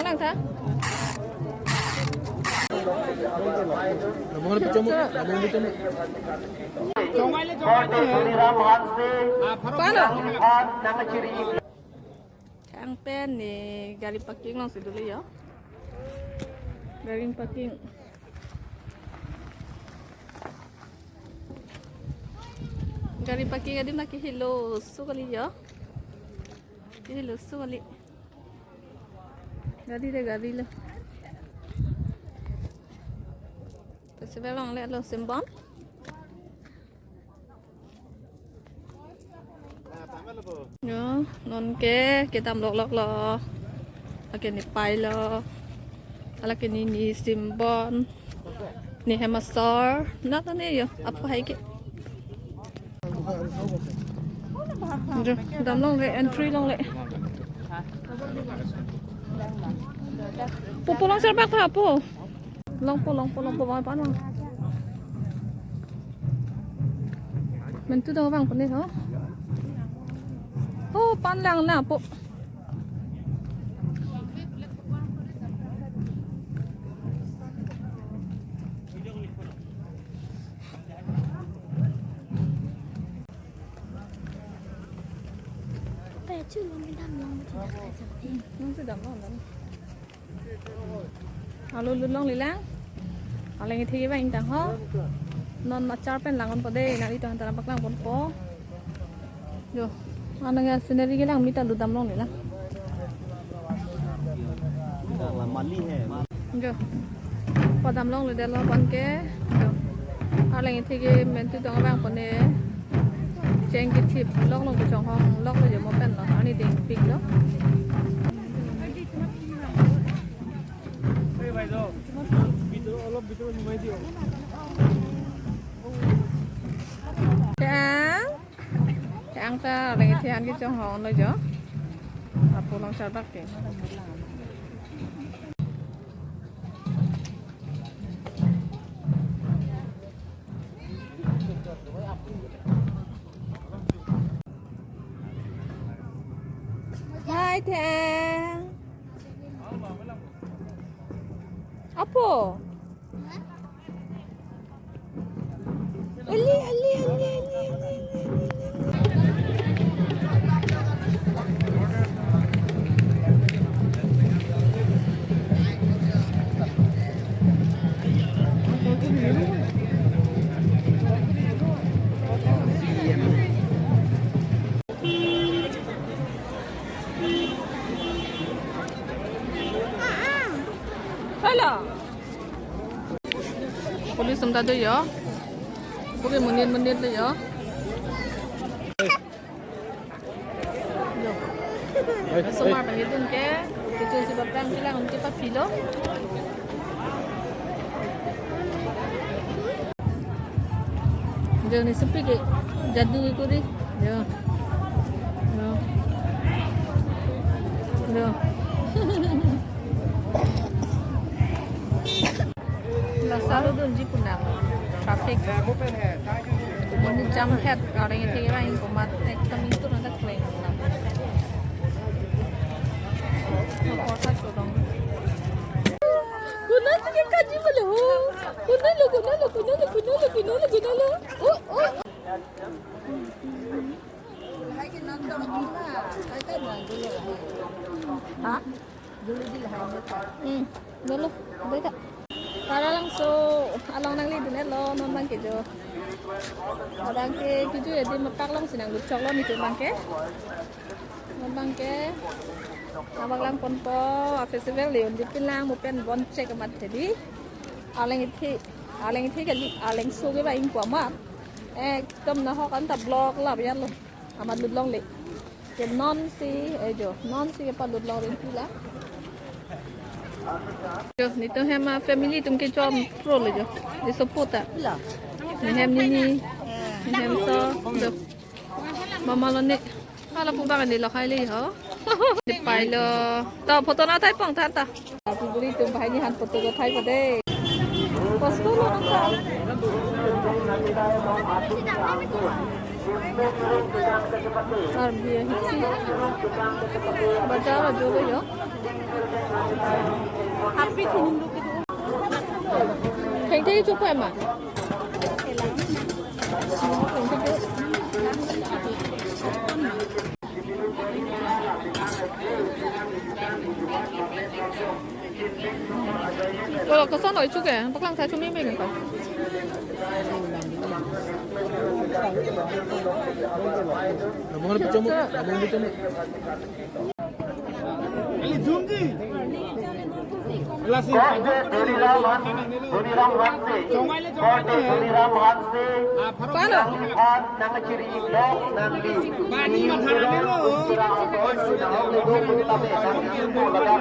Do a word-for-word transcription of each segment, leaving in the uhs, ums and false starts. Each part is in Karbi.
Nang sa? Paano? Thang pen ne gari parking alongsi dolo jo. Gari parking. Gari parking adim lake helo su kali jo. Helo su kali. Gari de gari lo. Festival along le lo Simbon. Jo, non ke kedam loklok lo. Lake ne Pailo. Lake ne, ne Simbon. Ne hem asor. Na ta ne jo, aphu hai ke. Jo, dam longle, entry longle. Pupu along serbak tha pu. Longpo, longpo, longpo, bang pan lang. Mentu dong bang pene ho. Oh, pan lang na pu. Pe chu lo mi dam long. Nang si dam long dan. Alo lut longle lang. Alang ithek ke bang ingtang ho. Non achar pen lang ponpo de, nang ito han ta nangpaklang ponpo. Jo, anang ya scenery ke lang mita lut dam longle lang. Jo. Padam longle de lo bang ke. Jo. Alang ithek ke mentu dong bang pene. Cheng kethip lok long kechonghong lok lo jo mo pen lo. Ani ding pik lo. Thang. Thang ta alang ithek an kechonghong lo jo. Apo along serbak ke. Hai, Thang. Apo. Ali, ali, ali, ali, ali, ali, ali. Hello. Police atum ta do jo. Puke monit monit lo jo. Osomar abang kedun ke, kecho si baplang kilang unti pa pilo. Jo ne sepi ke jadu ke kuri. Jo. Jo. Jo. Laso arlo dunji pu nang traffic. Monit jam het, orang ithek ke bang ingko mat ekdom ingtur nang ta kleng. Porsa chodong. Kuna si ke kaji male ho. Kuna lo, kuna lo, kuna lo, kuna lo, kuna lo, kuna lo. Oh, oh. Ha? Hmm, dolo, dolo ta. Para langso along nangledun-et lo non bang ke jo. Abang ke kiju ya di mapak alongsi nang luchok lo nitu bang ke. Non bang ke. Abang lang ponpo, a festival le undi pin lang mo pen bon chek amat thedi. Alang ithek, alang ithek kali, alang so ke bang ingko amat. Ekdom nahok anta block la biar lo. Amat lut longle. Ke non si, eh jo, non si ke palut long ring pila. Jo, nitum hem a-family atum kechom pro lo jo. Di support ta. Pila. Ne hem nini, ne hem so, jo. Mama lo ne. Hala pu bang ne lo khai le ho. Di pai lo. Ta photo na thai pong than ta. Api buri atum bahai ni han photo ko thai pa de. Kosto lo nang ta. Arbi ahisi. Bajar ajo lo jo. Happy kini duk itu. Thengtheng chupa ma. Oh, koson oi chuke, paklang sa chumi me kan. Labang di chumi, labang di chumi. Kong Dhoniram Hanse, Kong Dhoniram Hanse, Palo. Nangchiri lo nangli. Bani matharan lo. Nangli ladak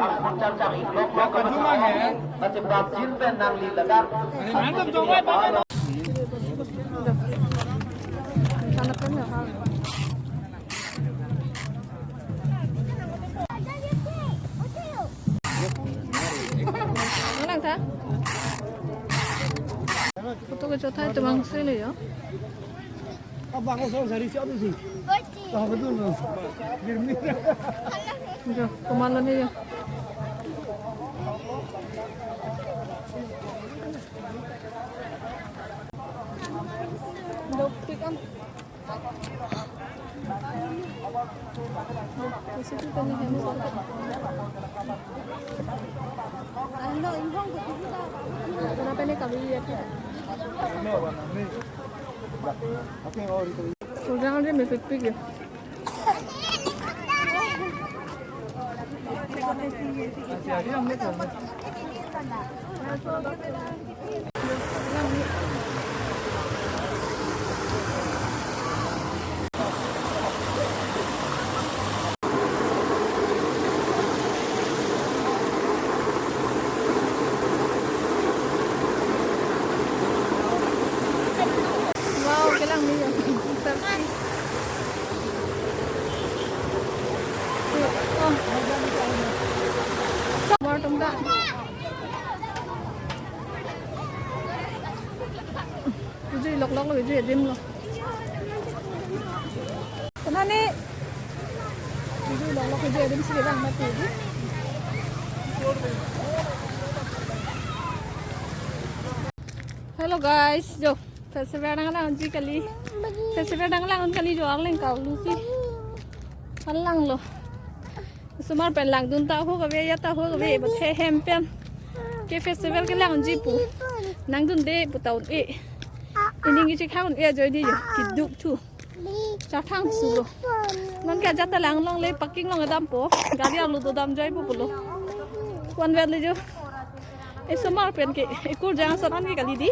angkon chang chang inglok lok. Nangli ladak. Nang tha. Photo kechot thai tumang sele yo. Abang ko song sari chot si. Tahu betul no. Germi. Jo, komat lo ne jo. Dopik am. Kenapa ini kami lihat ya? Kurang ada mepik-pik ya. Wow, kelang ni. Mar tum ta. Ujui lok lok lo, ujui adim lo. Kona ni? Ujui lok lok, ujui adim si lang mati di. Hello guys, jo. Festival nanglang-unji kali. Festival nanglang-un kali jo, arleng kau lusi. Alang lo. Osomar pen langdun ta ho kave, ya ta ho kave, bathe hem pen. Ke festival kelang-unji pu. Nangdunde pu ta un-e. Ining ichik ha un-e ajoine jo. Keduk thu. Chathang su lo. Non ke ajat ta lang longle, parking long dampo. Gari arlo dodam joi pu pulo. One way le jo. Osomar pen ke, ekur jang son an ke kali di.